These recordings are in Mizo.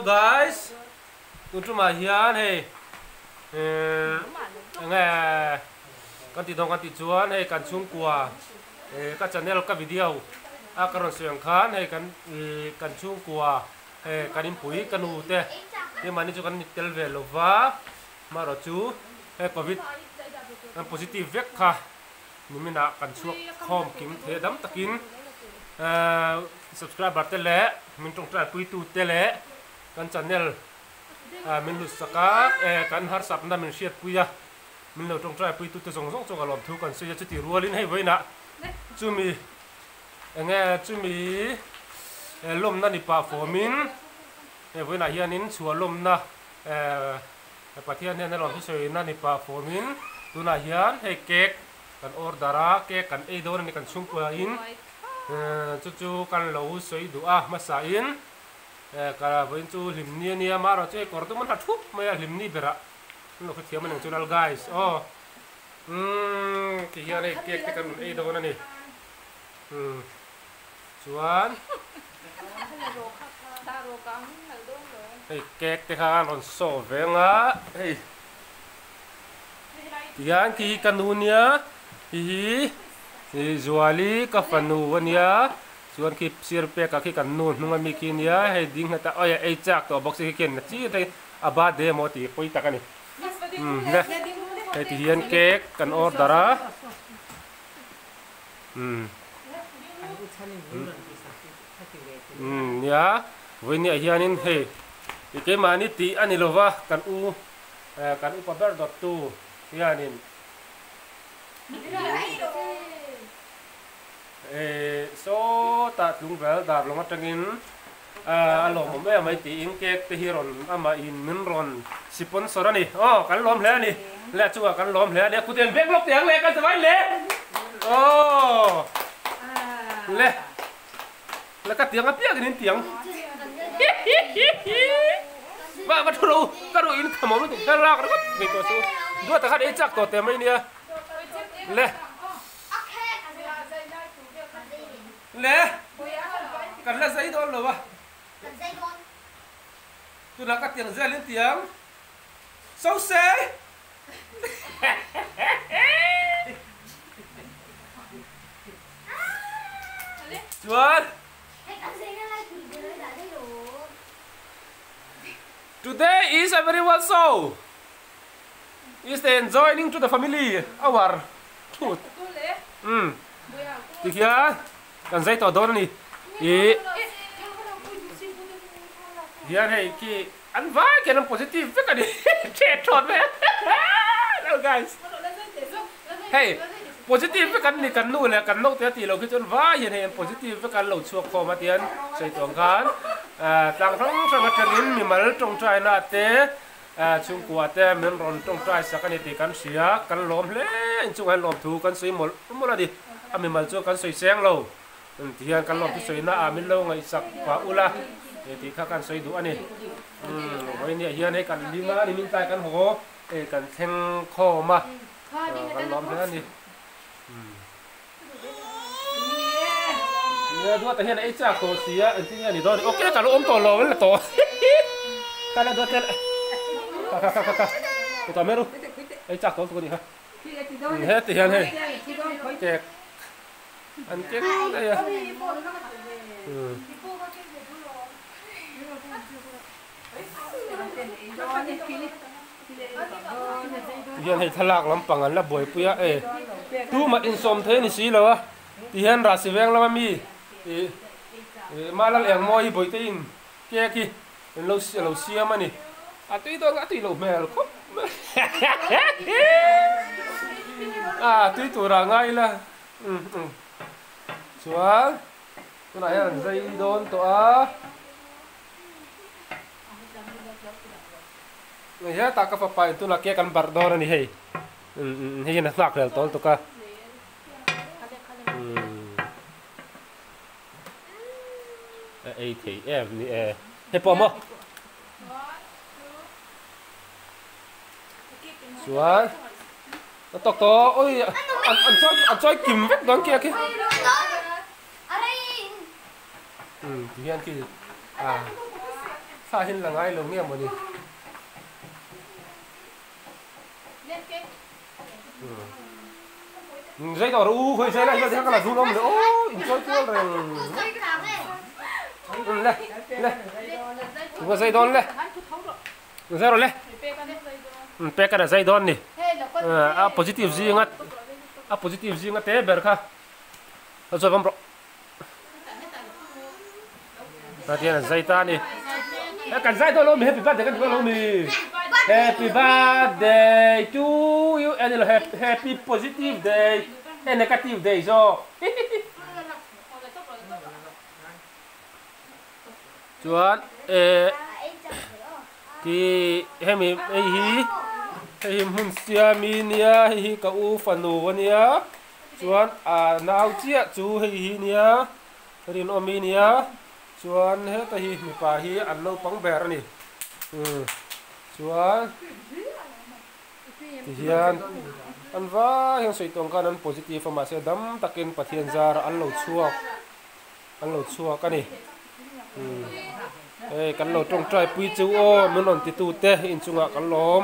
guys tun tumah hian hei enge kan tih dawn kan tih chuan hei kan chhungkua ka channel ka video a ka rawn sawi ang khan hei kan kan chhungkua hei kan inpui ka nu te keimahni chu kan ni tel ve lova amaherawh chu hei covid an positive vek kha. Niminah kan chhuak khawm kim thei a dam takin subscriber te leh min tawngtai puitu te leh kan channel min lut sak a kan harsakna min hriatpui a min lo tawngtai puitu te zawng zawng chuan ka lawmthu kan sawi a chuti rualin hei vawiinah chumi enge chumi lawmna ni pah fawmin hei vawiinah hianin chhuah lawmna Pathian hian a lawm sawi na ni pah fawmin tunah hian hei cake kan order a, cake kan ei dawn a ni kan chhungkuain chu chu kan lo sawi duh a hmasain ka vawiin chu hlimni a nia marawh chu hei kawr dum an ha thup mai a hlimni berah an lo hrethiam a ni ang chu lal guys aw umm ti hian hei cake te kan rawn ei dawn a ni umm chuan. Hei cake te kha an rawn saw ve anga hei tihian khi hi ka nu nia khi hi ih Zuali ka fanu ania chuan khi sir pek ah khi kan nu hnung ami khi ania hei ding nghet a awi a ei chak tawh bawk si khi khian na chi te a birthday emaw tih pawi tak ani umm le hei tihian cake kan order a umm. Umm nia vawinia hianin hei i keimahni tih a ni lova kan u kan upa ber dawttu hianin eh sawtah tlungvel dar lawng atangin a lawmawm em mai tiin cake te hi rawn amah in min rawn sponsor a ni aw kan lawm hle a ni le a chungah kan lawm hle a ni a kut en vek lawk teh ang le kan zavai le aw le le ka tiang apiang in tiang va va thu lo ka ru in khamawm lutuk thla lak ringawt mai tawh chu duat ah khan ei chak tawh teh mai nia le Le, kan la zai dawn lo a. Kan zai dawn. Tunah ka tiang zelin tiang. So se. Chuan. Today is everyone so is the enjoying to the family our thut. Um. Tikhian kan zai tawh dawn a ni. Ih hian hei khi an vai khian an positive vek a ni. Thet thawt mai a. Hello guys. Hei positive vek an ni kan nu leh kan naute a tih loh khi chuan vai hian hei an positive vek an lo chhuak khawm a tian sawi tawh ang khan tlang hrang hrang atangin mimal tawngtaina te Chhungkua te min rawn tawngtai sak a ni tih kan hria, kan lawm hle inchungah hian lawmthu kan sawi mawlh mawlh a ni. A mimal chu kan sawi seng lo ti hian kan lawmthu sawina ah min lo ngaihsak pah ula tih kha kan sawi duh a ni. Vawinia hian hei kan lim a, nimin tlai kan haw hei kan thleng khawm a, kan lawm hle a ni. Nia duata hian a ei chak tawh si a engtin nge a ni dawn ni ok ka lo awm tawh lo an la tawh ka la duat tel ka ka ka ka ka ku ta meru ei chak tawh lutuk a nih kha heti hian hei cake an keng daih a Tihian hei thlalak lampang an la buaipui a e tumah insawm thei a ni si lo a tihian Rasi veng lama mi ih ih Malal Engmawi hi bawihte in cake hi an lo a lo siam a ni a tui dawn a tui loh hmel khawp mai a tui turah ngai ila um um chuan tunah hian an zai dawn tawh a. Hei hetah ka fapa in tunah cake an barh dawn a ni hei umm hei hian a nghak hlel tawl tuk a umm a ei thei em ni e hei pawh maw chuan a tawk tawh oi an an chawi an chawi kim vek dawn cake hi. Umm ti hian khi a. Thla hi an la ngai lo nge mawni. Zai tawh rawh u, khawi zai lai hian ka la dun awm le aw, in chawi kual reng. Le, le, tunga zai dawn le, zai rawh le, pek a zai dawn ni. A positive zinga, a positive zinga te ber kha, a chawi vawm rawh. Pathian an zai ta a ni. Kan zai dawn lo mi happy birthday kan ti dawn lo mi. Happy birthday to you and lo happy positive day e negative day zawk. Chuan e ti hemi hei hi hei hi hmun siami nia hei hi ka u fanu ania. Chuan a nau chiah chu hei hi nia rinawmi nia chuan heta hi mipa hi an naupang ber a ni umm chuan tihian an vai hian sawi tawng khan an positive a mahse dam takin Pathian zarah an lo chhuak an lo chhuak a ni umm hei kan lo tawngtai pui chu aw min rawn ti tute inchungah kan lawm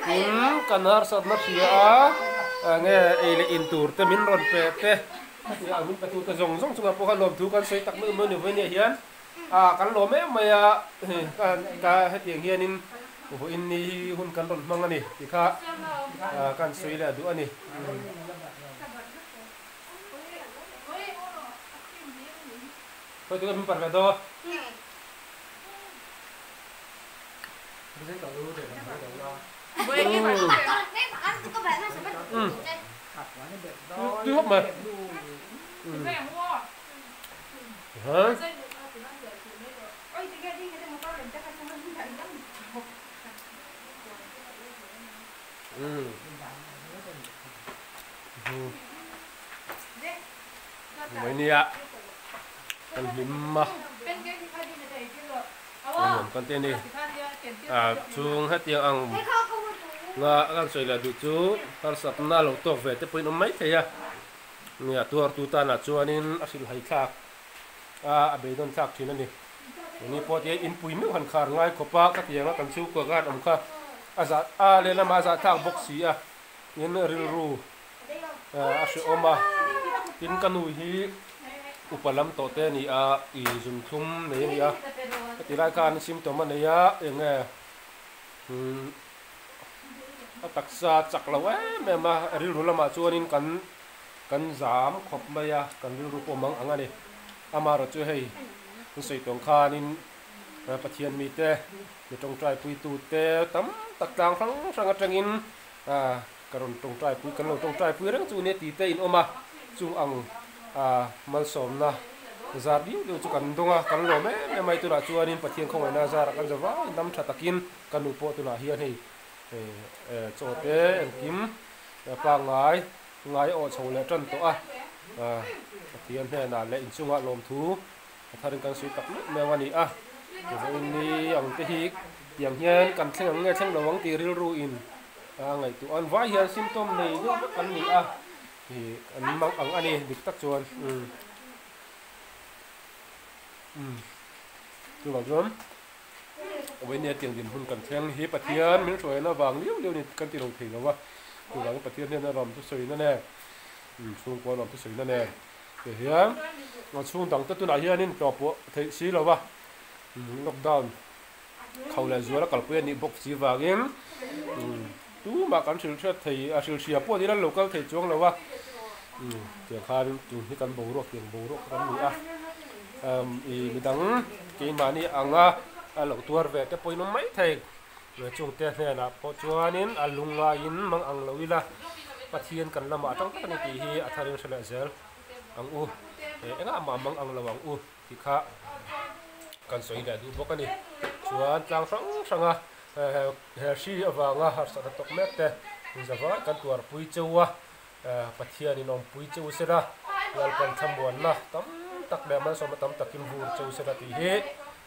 tin kan harsatna hria a enge ei leh in tur te min rawn pe te hetiang ang min pe tute zawng zawng chungah pawh khan lawmthu kan sawi tak meuh meuh ni vawiin ah hian ah kan lawm em mai a ka hetiang hianin vawiin ni hi hun kan rawn hmang a ni tih kha kan sawi leh duh a ni. Khawi tu min par ve daw. Tui hawp mai. Hả? Ừ. Mai nia kan hlim a nuam kan ti a ni ah chung hetiang ang nga kan sawi leh duh chu harsatna lo tawk ve te pawhin awm mai thei a nia tuartu tanah chuanin a hrilhhai thlak a a beidawn thlak thin a ni ni pawh tia inpui meuh han khar ngai khawp a ka tiang a kan chhungkua khan awm kha a zah a lehlamah a zah thlak bawk si a tin rilru a hrehawm a tin ka nu hi upa lam tawh te a ni a ih zun thlum nei a ni a heti lai khan symptom a nei a eng nge umm a taksa chak lo em em a rilru lamah chuanin kan kan zam khawp mai a kan rilru pawh mang ang a ni amaherawh chu hei an sawi tawng khanin Pathian mite mi tawngtai puitute tam tak tlang hrang hrang atangin Ah, ka rawn tawngtai pui, kan lo tawngtai pui reng chu nia tih te in awm a, chung ang ah malsawmna zar diu diu chu kan dawng a, kan lawm em em mai tunah chuanin Pathian khawngaihna zarah kan za vai dam tha takin ka nu pawh tunah hian hei eh chaw te engkim pangngai ngai a awh chho leh tan tawh a, ah Pathian hnenah leh inchungah lawmthu a tharin kan sawi tak meuh meuh a ni a, vawiin ni ang te hi tiang hian kan thleng ang nge thleng lo ang tih rilru in a ngaihtuah an vai hian symptom nei deuh vek an ni a ih an mang ang a ni dik tak chuan umm umm chuvang chuan vawiin ni a tiang dinhmun kan thleng hi Pathian min hruaina vang liau liau ni kan ti lo thei lo a chuvangin Pathian hian a ram thusawi na nen chhungkua ram thusawi na nen. Tihian a chhung dang te tunah hianin tlawh pawh theih si lo va, lockdown kho leh zual a kalpui a nih bawk si vangin tumah kan hrilh hriat thei a hrilh hria pawh ni ila lo kal thei chuang lo a, tiang khan tun hi kan boruak tiang boruak kan ni a, ih midang keimahni anga a lo tuar ve te pawhin awm mai thei chungte hnenah pawh chuanin a lungngaiin mang ang lo ila Pathian kan lamah atang tak a ni tih hi a tharin hre leh zel ang u, engah mah mang ang lo ang u tih kha kan sawi leh duh bawk a ni. Chuan tlang hrang hranga he hri avanga harsatna tawk mek te zavai kan tuarpui cheu a, Pathianin awmpui cheu sela, Lalpan thlamuanna tam tak leh malsawmna tam takin vur cheu sela tih hi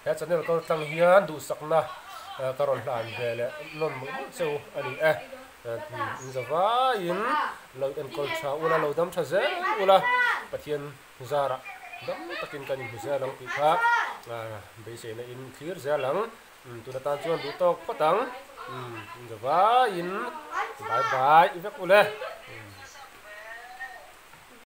he channel kal tlang hian duhsakna ka rawn hlan ve leh nawn mawlh mawlh cheu a ni e. In zavaiin lo enkawl tha ula, lo dam tha zel ula, Pathian zarah dam takin kan inhmu zel ang tih kha. Beiseina in thlir zel ang. Tun atan chuan duh tawk phawt ang. Zavaiin bye bye vek ule.